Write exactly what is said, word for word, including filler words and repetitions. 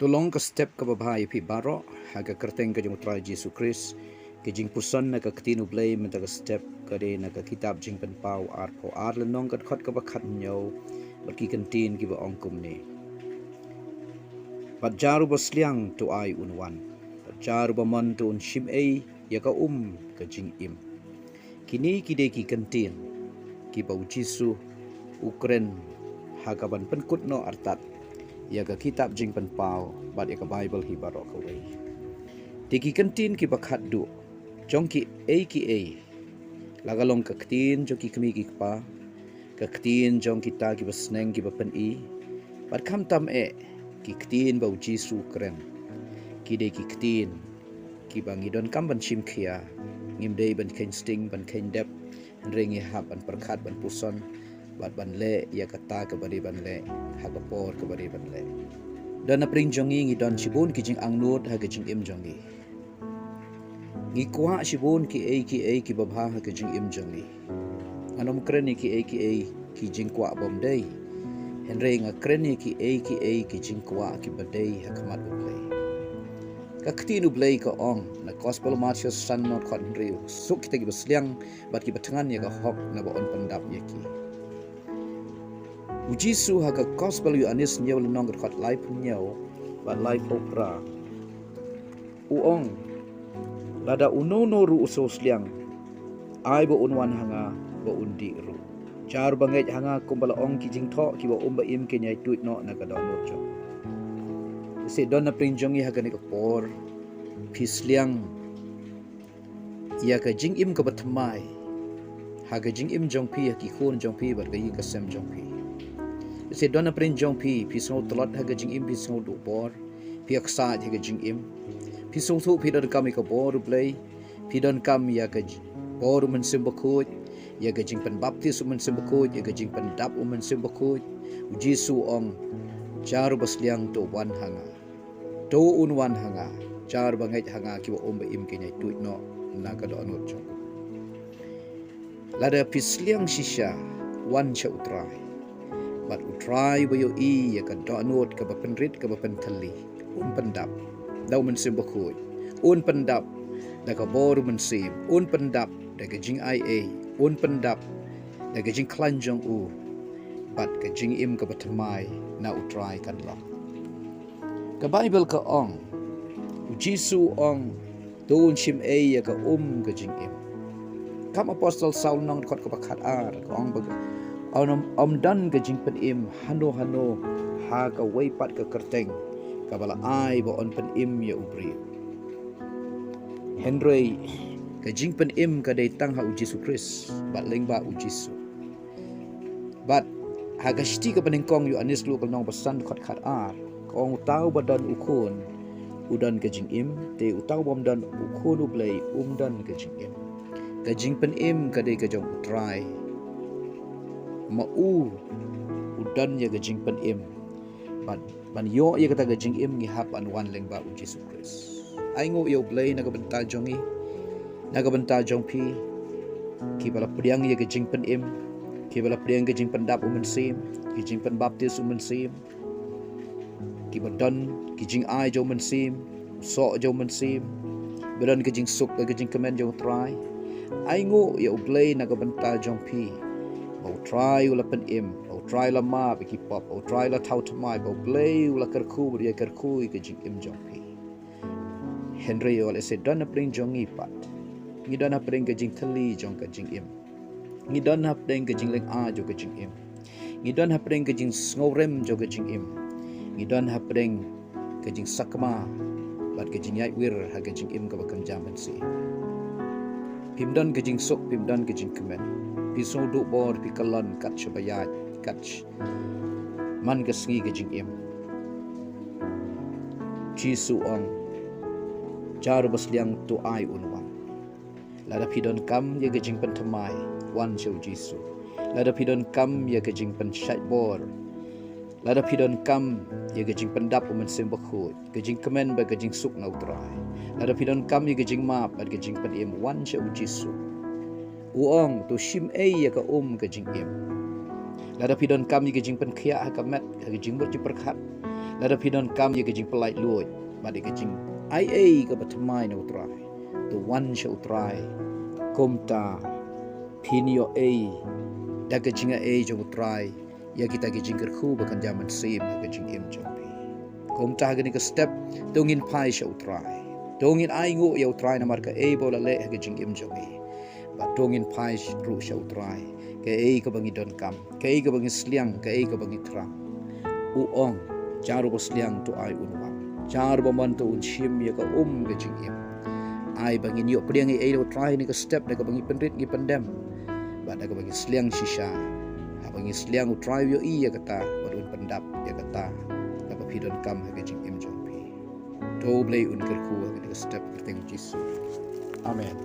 To long ka step kaba bha ïa phi baroh ha ka kyrteng ka jong U Trai Jisu Khrist. Ka jingpuson na ka ktien U Blei mynta ka step ka dei na ka kitab Jingpynpaw arphew ar lynnong ka dkhot kaba khathynñiew bad ki kyntien kiba ong kumne. Bad jar uba sliang to ai un wan, bad jar uba mon to un shim ei ïa ka um ka jingim. Kine ki dei ki kyntien kiba U Jisu u kren ha kaban pynkut noh artat ïa ka kitab Jingpynpaw bad ïa ka Baibl hi baroh kawei. Te ki kyntien kiba khatduh jong kiei kiei, la ka long ka ktien jong ki kmie ki kpa, ka ktien jong kita kiba sneng kiba pyni, bad khamtam eh ki ktien ba U Jisu u kren, ki dei ki ktien kiba ngi donkam ban shim khia. Ngim dei ban kheiñ sting ban kheiñ dep, hynrei ngi hap ban pyrkhat ban puson bad ban leh ïa kata kaba dei ban leh ha ka por kaba dei ban leh. Don napdeng jong ngi, ngi don shibun ki jingangnud ha ka jingim jong ngi. Ngi kwah shibun kiei kiei kiba bha ha ka jingim jong ngi. Ngan ym kren ïa kiei kiei ki jingkwah bym dei, hynrei nga kren ïa kiei kiei ki jingkwah kiba dei ha khmat U Blei. Ka ktien U Blei ka ong na Gospel Mathaios san lynnong dkhot hynriew, suk kita kiba sliang bad kiba thngan ïa ka hok, naba un pyndap ïa ki. U Jisu ha ka Gospel Ïoannis hynñiew lynnong dkhot laiphew hynñiew bad laiphew phra, u ong, lada uno uno ruh u sngewsliang, ai ba un wan ha nga, ba un dih ruh. Jar ba ngeit ha nga, kumba la ong ki jingthoh, kiba um ba im kin ïai tuid noh na ka dohnud jong. Te don napdeng jong ngi ha kane ka por, phi sliang ïa ka jingim kaba thymmai ha ka jingim jong phi, ha ki khun jong phi bad ka ïing ka sem jong phi. Te don napdeng jong phi, phi sngew tlot ha ka jingim, phi sngew duh bor, phi ïaksaid ha ka jingim. Phi sngewthuh phi donkam ïa ka bor U Blei, phi donkam ïa ka j-, bor U Mynsiem Bakhuid, ïa ka jingpynbaptis U Mynsiem Bakhuid, ïa ka jingpyndap U Mynsiem Bakhuid. U Jisu u ong, jar uba sliang to wan ha nga. To un wan ha nga, jar ba ngeit ha nga, kiba um ba im kin ïai tuid noh na ka dohnud jong u. Lada phi sliang shisha, wan sha U Trai. Bad U Trai ba ïohi ïa ka dohnud kaba pynrit kaba pynthylli, un pyndap da U Mynsiem Bakhuid, un pyndap da ka bor U Mynsiem, un pyndap da ka jingai ei, un pyndap da ka jingkhlaiñ jong u, bad ka jingim kaba thymmai na U Trai kan long. Ka Baibl ka ong, U Jisu u ong, to un shim ei ïa ka um ka jingim. Kam Apostol saw lynnong dkhot kaba khatar, ka ong ba, ym, ym don ka jingpynim hano hano ha kawei pat ka kyrteng kaba la ai ba yn pynim ïa u briew. Hynrei ka jingpynim ka dei tang ha U Jisu Khrist bad lyngba U Jisu. Bad ha ka shithi kaba nyngkong Ïoannis lynnong ba san dkhot khatar, ka ong, uta uba don u Khun u don ka jingim, te uta u bym don u Khun U Blei um don ka jingim. Ka jingpynim ka dei ka jong U Trai. Ma u u don ïa ka jingpynim. Bad ban ïoh ïa kata ka jingim ngi hap ban wan lyngba U Jisu Khrist. Ai nguh ïa U Blei na ka bynta jong ngi, na ka bynta jong phi, kiba la pdiang ïa ka jingpynim, kiba la pdiang ka jingpyndap U Mynsiem, ka jingpynbaptis U Mynsiem, kiba don ka jingai jong U Mynsiem, u soh jong U Mynsiem, ba don ka jingsuk, ka jingkmen jong U Trai. Ai nguh ïa U Blei na ka bynta jong phi, ba U Trai u la pynim, ba U Trai u la map ïa ki pop, ba U Trai u la thaw thymmai, ba U Blei u la kyrkhu, ba u ïai kyrkhu ïa ka jingim jong phi. Hynrei ïoh lehse don hapdeng jong ngi pat, ngi don hapdeng ka jingthylli jong ka jingim. Ngi don hapdeng ka jinglynga jong ka jingim. Ngi don hapdeng ka jingsngewrem jong ka jingim. Ngi don hapdeng ka jingsakma bad ka jingïaid wir ha ka jingim kaba kynja mynsiem. Phim don ka jingsuk, phim don ka jingkmen. Phi sngew duh bor, phi kyllon kat shaba ïaid, kat sh-, man ka sngi ka jingim. Jisu ong, jar uba sliang to ai un wan. Lada phi donkam ïa ka jingpynthymmai, wan sha U Jisu. Lada phi donkam ïa ka jingpynshait bor, lada phi donkam ïa ka jingpyndap U Mynsiem Bakhuid, ka jingkmen bad ka jingsuk na U Trai, lada phi donkam ïa ka jingmap bad ka jingpynim, wan sha U Jisu. U ong, to shim ei ïa ka um ka jingim. Lada phi donkam ïa ka jingpynkhiah ha ka met, ha ka jingmut jingpyrkhat, Lada phi donkam ïa ka jingpyllait luid bad ïa ka jingaiei kaba thymmai na U Trai, to wan sha U Trai. Kumta phin ïoh ei da ka jingaiei jong U Trai ïa kita ki jingkyrkhu ba kan ïa mynsiem ha ka jingim jong phi. Kumta ha kane ka step, to ngin phai sha U Trai. To ngin ainguh ïa U Trai namar kaei ba u la leh ha ka jingim jong ngi. Bad to ngin phai ruh sha U Trai, kaei kaba ngi donkam, kaei kaba ngi sliang, kaei kaba ngi thrang. U ong, jar uba sliang to ai un wan, jar uba mon to un shim ïa ka um ka jingim. Ai ba ngin ïoh pdiang ei ei da U Trai ha kane ka step, da kaba ngi pynrit ngi pyndem, bad da kaba ngi sliang shisha. Haba ngi sliang, U Trai u ïohi ïa kata bad un pyndap ïa kata kaba phi donkam ha ka jingim jong phi. To U Blei un kyrkhu ha kane ka step, ha ka kyrteng Jisu. Amen.